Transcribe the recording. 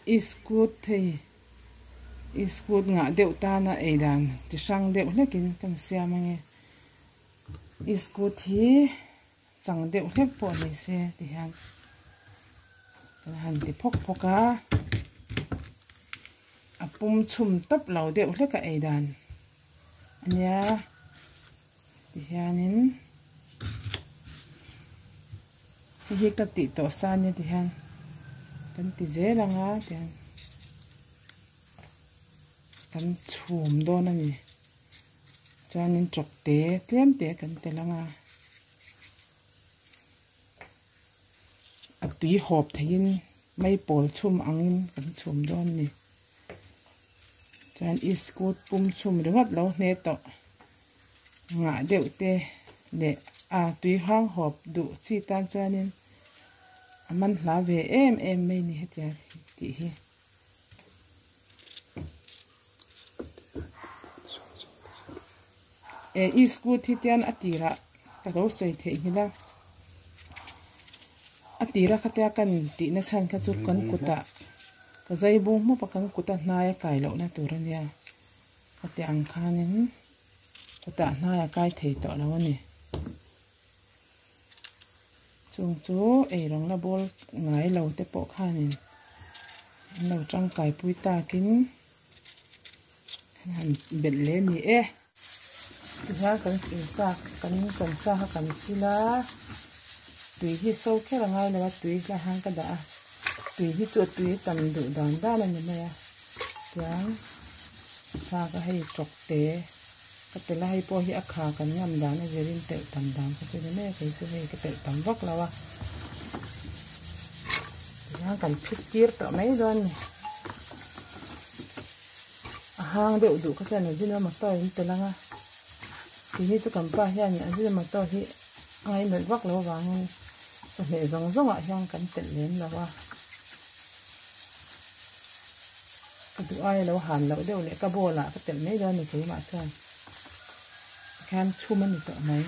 Iskut hei iskut ngah deuh tana ei dan chi hrang deuh hlekin kan siam ange iskut hi chang deuh hlek pawh ni se ti hian kan han ti phawk phawk a a pum chhum tawp lo deuh hlek a ei dan ania ti hianin hei hi ka tih tawh sa ania ti hian kan ti zel ang a ti hian kan chhum dawn a ni chuanin chawk te tlem te kan tel ang a a tui hawp theihin mai pawl chhum angin kan chhum dawn a ni. Chuan iskut pum chhum ringawt lo hne tawh ngah deuh te leh a tui hang hawp duh chi tan chuanin a man hla ve em em mai ni hetia tih hi. E iskut hi tian a tirah ka lo sawi theihnghilh a a tira khatia kan tihna chhan kha chu kan kutah Ka zai bung hmup a kan kut a hnai a kai lohna tur a nia ka tih ang khanin kutah hnai a kai thei tawh lo a ni. Chung chu eirawng la bawl ngai lo te pawh khanin an lo tangkai pui takin an han belh leh a ni e. Tihian kan sil sa kan kan sa kha kan sil a tui hi so kher a ngai lo a tui hlai hian ka dah a tui hi chu a tui tam duh dan dan a ni mai a tiang sa kha hei chawk te ka tel a hei pawh hi a kha kan ngam dan a zirin telh tam dan kha chu ni mai a kei chu hei ka telh tam vak lo a tihian kan phit tir tawh mai dawn a ni. A hang deuh duh kha chuan Ajinomoto in tel ang a, keini chu kan pa hian Ajinomoto hi a ngaihmelh vak lo avangin chawhmeh zawng zawngah hian kan telh lem lo a, ka duh aia lo han loh deuh leh ka bowl ah ka telh mai dawn a ni keimah chuan tikhian chhum a ni tawh mai.